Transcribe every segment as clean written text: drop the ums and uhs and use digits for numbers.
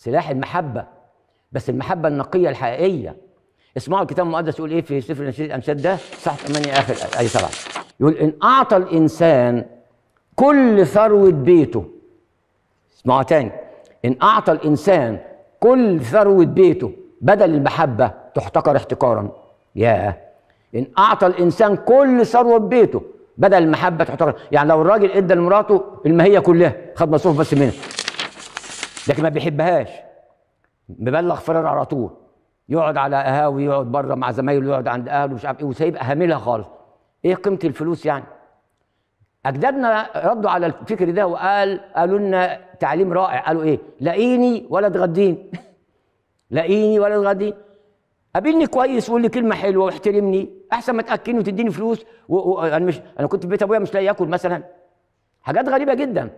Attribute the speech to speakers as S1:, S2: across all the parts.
S1: سلاح المحبة، بس المحبة النقية الحقيقية. اسمعوا الكتاب المقدس يقول ايه في سفر نشيد الامثال ده صح 8 اخر اي 7، يقول ان اعطى الانسان كل ثروة بيته. اسمعوا تاني، ان اعطى الانسان كل ثروة بيته بدل المحبة تحتقر احتقارا. ياه، ان اعطى الانسان كل ثروة بيته بدل المحبة تحتقر. يعني لو الراجل ادى لمراته الماهية كلها، خد مصروف بس منها، لكن ما بيحبهاش، مبلغ فرار على طول، يقعد على قهاوي، يقعد بره مع زمايله، يقعد عند اهله، مش عارف ايه، وسايب هاملها خالص. ايه قيمة الفلوس يعني؟ اجدادنا ردوا على الفكر ده وقال، قالوا لنا تعليم رائع، قالوا ايه؟ لاقيني ولا تغديني. لاقيني ولا تغديني، قابلني كويس وقول لي كلمة حلوة واحترمني، احسن ما تاكلني وتديني فلوس انا مش، انا كنت في بيت ابويا مش لاقي اكل مثلا. حاجات غريبة جدا.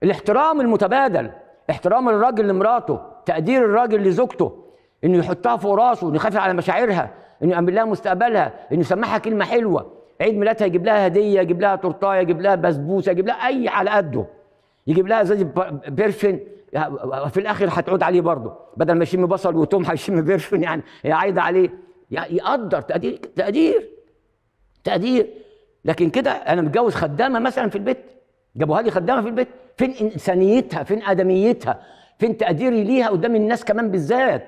S1: الاحترام المتبادل، احترام الراجل لمراته، تقدير الراجل لزوجته، انه يحطها فوق راسه، انه يخاف على مشاعرها، انه يأمن لها مستقبلها، انه يسمعها كلمة حلوة، عيد ميلادها يجيب لها هديه، يجيب لها تورتايه، يجيب لها بسبوسه، يجيب لها اي على قده، يجيب لها ازازة perfume، في الاخر هتعود عليه برضه، بدل ما يشم بصل وتوم هيشم perfume، يعني هي عايدة عليه. يعني يقدر، تقدير تقدير تقدير. لكن كده انا متجوز خدامه مثلا في البيت، جابوها لي خدامه في البيت، فين انسانيتها؟ فين ادميتها؟ فين تقديري ليها قدام الناس كمان بالذات؟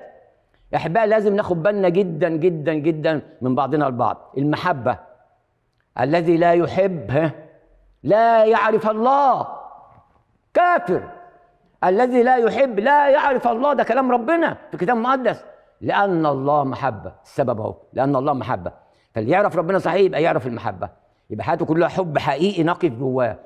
S1: يا احبائي لازم ناخد بالنا جدا جدا جدا من بعضنا البعض. المحبة، الذي لا يحب لا يعرف الله، كافر. الذي لا يحب لا يعرف الله، ده كلام ربنا في الكتاب المقدس. لأن الله محبة، السبب اهو، لأن الله محبة. فاللي يعرف ربنا صحيح يبقى يعرف المحبة، يبقى حياته كلها حب حقيقي نقي في جواه.